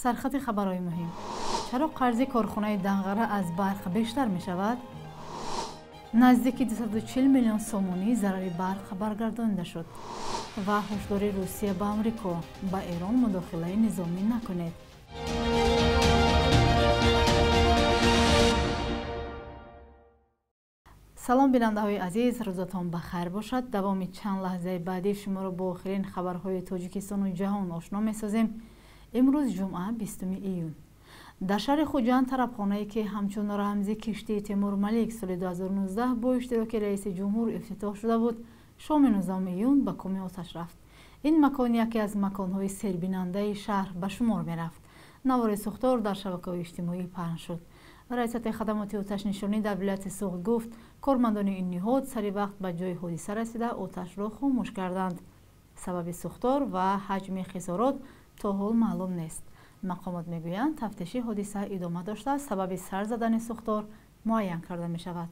Сархати хабарҳои муҳим. Чаро қарзи корхонаи Данғара аз барқ бештар мешавад? Наздики 240 миллион сомонӣ зарари барқ баргардонида шуд. Ва ҳушдори Русия ба Амрико: ба Эрон мудохилаи низомӣ накунед. Салом бинандаҳои азиз, рӯзатон ба хайр бошад. Давоми чанд лаҳзаи баъдӣ шуморо бо охирин хабарҳои Тоҷикистону ҷаҳон ошно месозем. Имрӯз ҷумъа, 20 июн. Дар шаҳри Хуҷанд тарабхонае, ки ҳамчун рамзи киштии Темурмалик соли 2019 бо иштироки раиси ҷумҳур ифтитоҳ шуда буд, шоми 19 июн ба коми оташ рафт. Ин макон яке аз маконҳои сербинандаи шаҳр ба шумор мерафт. Навори сӯхтор дар шабакаҳои иҷтимоӣ паҳн шуд. Раисати хадамоти оташнишонӣ дар вилояти Суғд гуфт, кормандони ин ниҳод сари вақт ба ҷои ҳодиса расида оташро хомӯш карданд. Сабаби сӯхтор ва ҳаҷми хисорот то ҳол маълум нест. Мақомот мегӯянд, тафтиши ҳодиса идома дошта, сабаби сар задани сӯхтор муайян карда мешавад.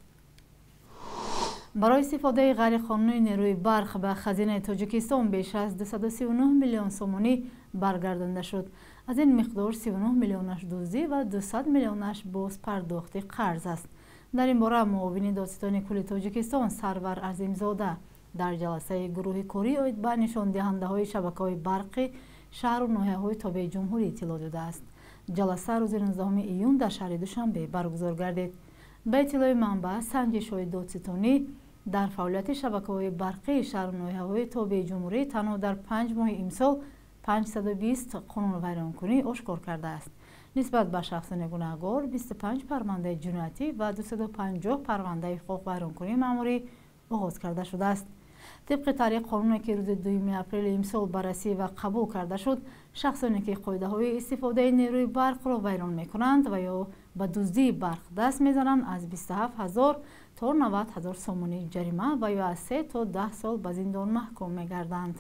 Барои истифодаи ғайриқонунии нерӯи барқ ба хазинаи Тоҷикистон беш аз 239 миллион сомонӣ баргардонида шуд. Аз ин миқдор 39 миллионаш дуздӣ ва 200 миллионаш бозпардохти қарз аст. Дар ин бора муовини додситони кулли Тоҷикистон Сарвар Азимзода дар ҷаласаи гурӯҳи корӣ оид ба нишондиҳандаҳои шабакаҳои барқи шаҳру ноҳияҳои тобеи ҷумҳурӣ иттилоъ додааст. Ҷаласа рӯзи 19 июн дар шаҳри Душанбе баргузор гардид. Ба иттилои манбаъ, санҷишҳои додситонӣ дар фаъолияти шабакаҳои барқии шаҳру ноҳияҳои тобеи ҷумҳурӣ танҳо дар 5 моҳи имсол 520 қонунвайронкунӣ ошкор кардааст. Нисбат ба шахсони гунаҳгор 25 парвандаи ҷиноятӣ ва 250 парвандаи ҳуқуқвайронкунии маъмурӣ оғоз карда шудааст. Тибқи таърих қонуне, ки рӯзи 2 апрели имсол баррасӣ ва қабул карда шуд, шахсоне ки қоидаҳои истифодаи нерӯи барқро вайрон мекунанд ва ё ба дуздии барқ даст мезананд, аз 27 ҳазор то 90 ҳазор сомонӣ ҷарима ва ё аз 3 то 10 сол ба зиндон маҳкум мегарданд.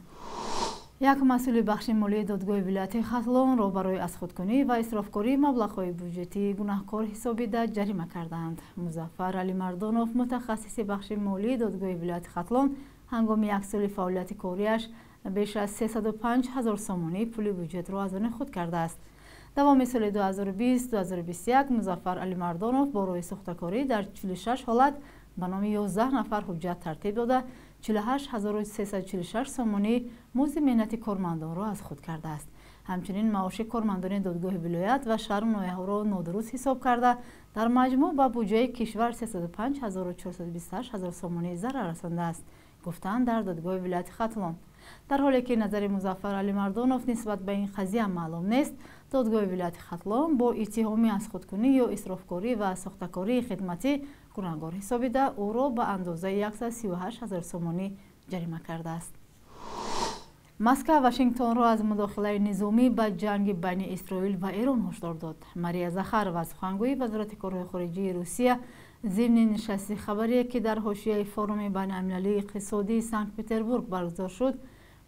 Як масъули бахши молии додгоҳи вилояти Хатлонро барои аз худкунӣ ва исрофкории маблағҳои буҷетӣ гунаҳкор ҳисобида ҷарима карданд. Музаффар Алимардонов, мутахассиси бахши молии додгоҳи вилояти Хатлон, ҳангоми як соли фаъолияти кориаш беш аз 305 ҳазор сомонӣ пули буҷетро аз они худ кардааст. Давоми соли 2020-2021 Музаффар Алимардонов бо роҳи сӯхтакорӣ дар 46 ҳолат ба номи 11 нафар ҳуҷҷат тартиб дода, 48346 сомонӣ музди меҳнати кормандонро аз худ кардааст. Ҳамчунин маоши кормандони додгоҳи вилоят ва шаҳру ноҳияҳоро нодуруст ҳисоб карда, дар маҷмӯъ ба буҷаи кишвар 305428 ҳазор сомонӣ зарар расондааст, гуфтанд дар додгоҳи вилояти Хатлон. Дар ҳоле ки назари Музаффар Алимардонов нисбат ба ин қазия маълум нест, додгоҳи вилояти Хатлон бо иттиҳоми аз худкунӣ ё исрофкорӣ ва сохтакории хидматӣ гунаҳгор ҳисобида, ӯро ба андозаи 138 ҳазор сомонӣ ҷарима кардааст. Москва Вашингтонро аз мудохилаи низомӣ ба ҷанги байни Исроил ва Эрон ҳушдор дод. Мария Захарова, сухангӯи вазорати корҳои хориҷии Русия, зимни нишасти хабарие, ки дар ҳошияи форуми байналмилалии иқтисодии Санкт-Петербург баргузор шуд,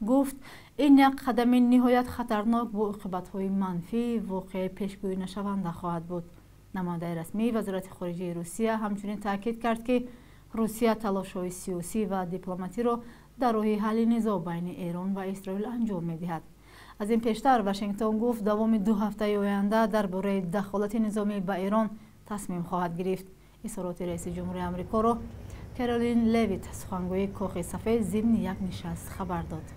гуфт, ин як қадами ниҳоят хатарнок бо оқибатҳои манфии воқеаи пешгӯӣ нашаванда хоҳад буд. Намояндаи расмии вазорати хориҷии Русия ҳамчунин таъкид кард, ки Русия талошҳои сиёсӣ ва дипломатиро дар роҳи ҳалли низоъ байни Эрон ва Исроил анҷом медиҳад. Аз ин пештар Вашингтон гуфт, давоми 2 ҳафтаи оянда дар бораи дахолати низомӣ ба Эрон тасмим хоҳад гирифт. Изҳороти раиси ҷумҳури Амрикоро Каролин Левит, сухангӯи Кохи Сафед, зимни як нишаст хабар дод.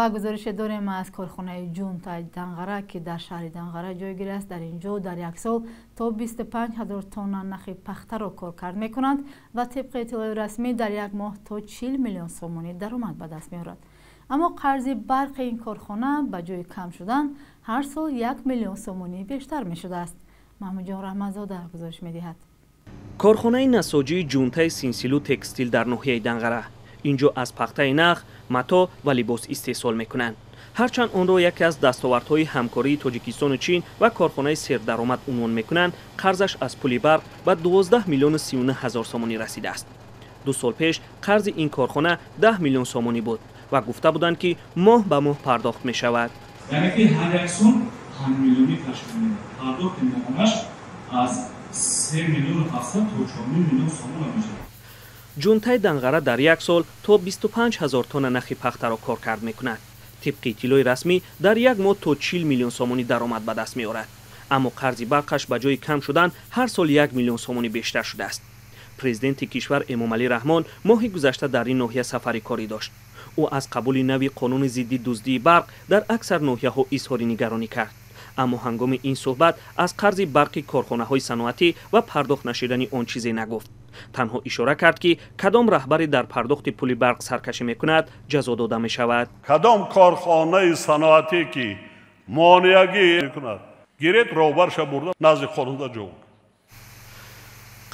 Ва гузорише дорем аз корхонаи Ҷунтаи Данғара, ки дар шаҳри Данғара ҷойгир аст. Дар ин ҷо дар як сол то 25 ҳазор тонна нахи пахтаро коркард мекунанд ва тибқи иттилои расмӣ дар як моҳ то 40 миллион сомонӣ даромад ба даст меорад. Аммо қарзи барқи ин корхона ба ҷои кам шудан ҳар сол 1 миллион сомонӣ бештар мешудааст. Маҳмудҷон Раҳматзода гузориш медиҳад. Корхонаи насоҷии Ҷунтаи Синсилу текстил дар ноҳияи Данғара. Инҷо аз пахтаи нах, матоъ ва либос истеҳсол мекунанд. Ҳарчанд онро яке аз дастовардҳои ҳамкории Тоҷикистону Чин ва корхонаи сердаромад унвон мекунанд, қарзаш аз пули барқ ба 12 миллиону 39 ҳазор сомонӣ расидааст. 2 сол пеш қарзи ин корхона 10 миллион сомонӣ буд ва гуфта буданд, ки моҳ ба моҳ пардохт мешавад. Яъне ки ҳар як сол 5 миллионӣ ташкил медиҳад. Пардохти моҳонаш аз 3 миллиону 700 то 4 миллион сомона мешавад. Ҷунтаи Данғара дар як сол то 25 ҳазор тонна нахи пахтаро коркард мекунад. Тибқи иттилои расмӣ дар як моҳ то 40 миллион сомонӣ даромад ба даст меорад. Аммо қарзи барқаш ба ҷои кам шудан ҳар сол 1 миллион сомонӣ бештар шудааст. Президенти кишвар Эмомалӣ Раҳмон моҳи гузашта дар ин ноҳия сафари корӣ дошт. Ӯ аз қабули нави қонуни зидди дуздии барқ дар аксар ноҳияҳо изҳори нигаронӣ кард. Аммо ҳангоми ин суҳбат аз қарзи барқи корхонаҳои саноатӣ ва пардохт нашидани он чизе нагуфт. Танҳо ишора кард, ки кадом раҳбаре дар пардохти пули барқ саркашӣ мекунад, ҷазо дода мешавад. Кадом корхонаи саноатӣ ки монеагӣ мекунад, гиред роҳбарша бурда назди қонунда ҷавоб.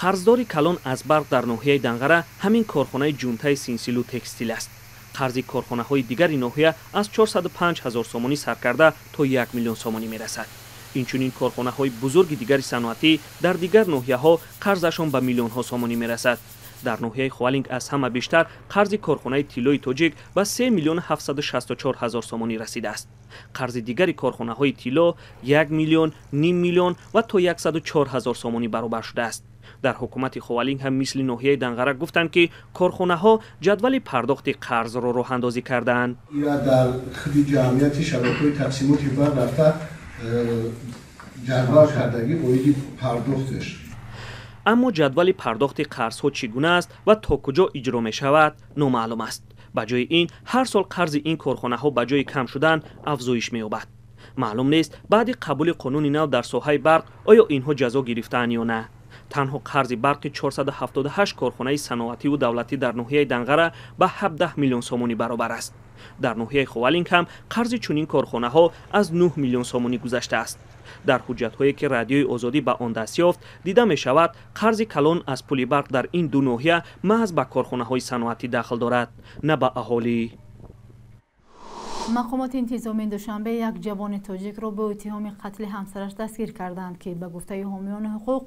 Қарздори калон аз барқ дар ноҳияи Данғара ҳамин корхонаи ҷунтаи Синсилу Текстил аст. Қарзи корхонаҳои дигари ноҳия аз 405 ҳазор сомонӣ саркарда то 1 миллион сомонӣ мерасад. Инчунин корхонаҳои бузурги дигари саноатӣ дар дигар ноҳияҳо қарзашон ба миллионҳо сомонӣ мерасад. Дар ноҳияи Ховалинг аз ҳама бештар қарзи корхонаи тиллои тоҷик ба 3 миллион 764 ҳазор сомонӣ расидааст. Қарзи дигари корхонаҳои тилло 1 миллион, ним миллион ва то 104 ҳазор сомонӣ баробар шудааст. Дар ҳукумати Ховалинг ҳам мисли ноҳияи Данғара гуфтанд, ки корхонаҳо ҷадвали пардохти қарзро роҳандозӣ кардаанд. Дар худи ҷамъияти шабакаҳои тақсимоти барқ рафта ҷадвал кардагӣ оиди пардохташ. Аммо ҷадвали пардохти қарзҳо чӣ гуна аст ва то куҷо иҷро мешавад номаълум аст. Ба ҷои ин ҳар сол қарзи ин корхонаҳо ба ҷои кам шудан афзоиш меёбад. Маълум нест баъди қабули қонуни нав дар соҳаи барқ оё инҳо ҷазо гирифтаанд ё на. Танҳо қарзи барқи 478 корхонаи саноативу давлатӣ дар ноҳияи Данғара ба 17 миллион сомонӣ баробар аст. Дар ноҳияи Ховалинг ҳам қарзи чунин корхонаҳо аз 9 миллион сомонӣ гузаштааст. Дар ҳуҷҷатҳое ки Радиои Озодӣ ба он даст ёфт, дида мешавад қарзи калон аз пули барқ дар ин ду ноҳия маҳз ба корхонаҳои саноатӣ дахл дорад, на ба аҳолӣ. Мақомоти интизомии Душанбе як ҷавони тоҷикро бо иттиҳоми қатли ҳамсараш дастгир карданд, ки ба гуфтаи ҳомиёни ҳуқуқ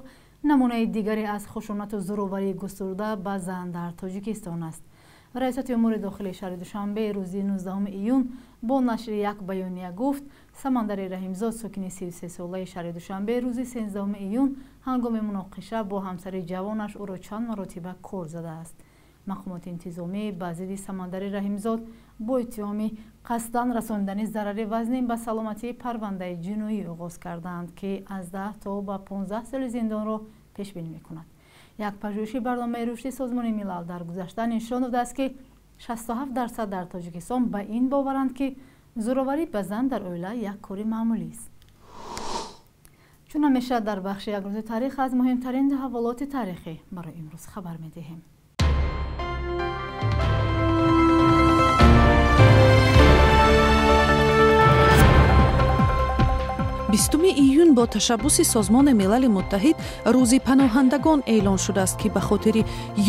намунаи дигаре аз хушунату зӯроварии густурда ба зан дар Тоҷикистон аст. Раёсати умури дохилии шаҳри Душанбе рӯзи 19 июн бо нашри як баёния гуфт, Самандари Раҳимзод, сокини 33-солаи шаҳри Душанбе, рӯзи 13 июн ҳангоми муноқиша бо ҳамсари ҷавонаш ӯро чанд маротиба кор задааст. Мақомоти интизомӣ ба зидди Самандари Раҳимзод бо иттиҳоми қасдан расондани зарари вазнин ба саломатии парвандаи ҷиноӣ оғоз карданд, ки аз 10 то ба 15 соли зиндонро пешбинӣ мекунад. Як пажӯҳиши барномаи рушди Созмони Милал дар гузашта нишон додааст, ки 67% дар Тоҷикистон ба ин боваранд, ки зӯроварӣ ба зан дар оила як кори маъмулист. Чун ҳамеша дар бахши як рӯзи таърих аз муҳимтарин таҳаввулоти таърихӣ барои имрӯз хабар медиҳем. 20 июн бо ташаббуси Созмони Милали Муттаҳид рӯзи паноҳандагон эълон шудааст, ки ба хотири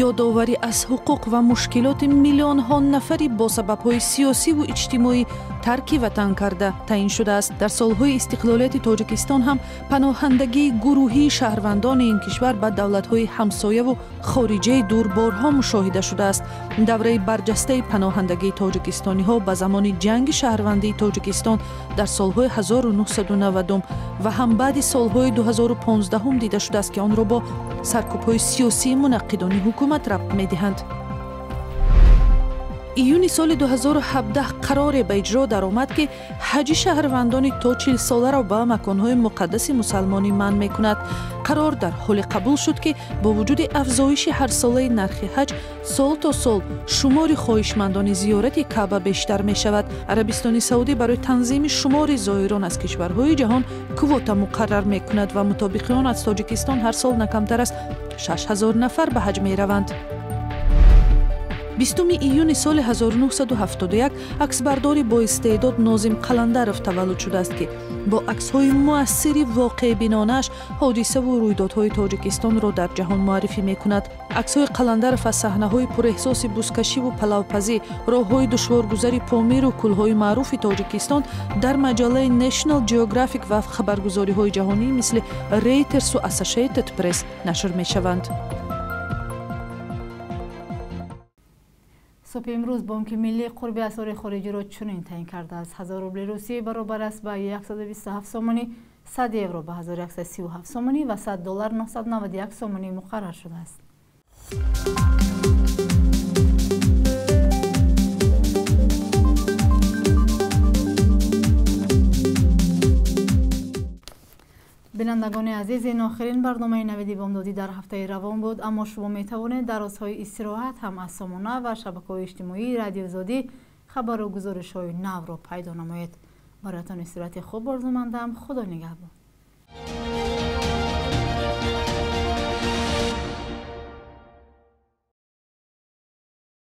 ёдоварӣ аз ҳуқуқ ва мушкилоти миллионҳо нафари бо сабабҳои сиёсиву иҷтимоӣ тарки ватан карда таъин шудааст. Дар солҳои истиқлолияти Тоҷикистон ҳам паноҳандагии гурӯҳии шаҳрвандони ин кишвар ба давлатҳои ҳамсояву хориҷаи дур борҳо мушоҳида шудааст. Давраи барҷастаи паноҳандагии тоҷикистониҳо ба замони ҷанги шаҳрвандии Тоҷикистон дар солҳои 1990 ва ҳам баъди солҳои 2015 дида шудааст, ки онро бо саркӯбҳои сиёсии мунаққидони ҳукумат рабт медиҳанд. Июни соли 2017 қароре ба иҷро даромад, ки ҳаҷи шаҳрвандони то 40 соларо ба маконҳои муқаддаси мусалмонӣ манъ мекунад. Қарор дар ҳоле қабул шуд, ки бо вуҷуди афзоиши ҳарсолаи нархи ҳаҷ сол то сол шумори хоҳишмандони зиёрати Каъба бештар мешавад. Арабистони Саудӣ барои танзими шумори зоирон аз кишварҳои ҷаҳон квота муқаррар мекунад ва мутобиқи он аз Тоҷикистон ҳар сол на камтар аз 6000 нафар ба ҳаҷ мераванд. 20 июни соли 1971 аксбардори боистеъдод Нозим Қаландаров таваллуд шудааст, ки бо аксҳои муассири воқеъбинонааш ҳодисаву рӯйдодҳои Тоҷикистонро дар ҷаҳон муаррифӣ мекунад. Аксҳои Қаландаров аз саҳнаҳои пурэҳсоси бузкашиву палавпазӣ, роҳҳои душворгузари Помиру кӯлҳои маъруфи Тоҷикистон дар маҷаллаи National Geographic ва хабаргузориҳои ҷаҳонӣ мисли Рейтерсу Associated Press нашр мешаванд. Субҳи имрӯз Бонки Миллӣ қурби асъори хориҷиро чунин таъин кардааст. 1000 рубли русӣ баробар аст ба 127 сомонӣ, 100 евро ба 1137 сомонӣ ва 100 доллар 991 сомонӣ муқаррар шудааст. Бинандагони азиз, ин охирин барномаи Навиди Бомдодӣ дар ҳафтаи равон буд, аммо шумо метавонед дар рӯзҳои истироҳат ҳам аз сомона ва шабакаҳои иҷтимоии Радиои Озодӣ хабару гузоришҳои навро пайдо намоед. Бароятон истироҳати хуб орзумандам. Худо нигаҳбон.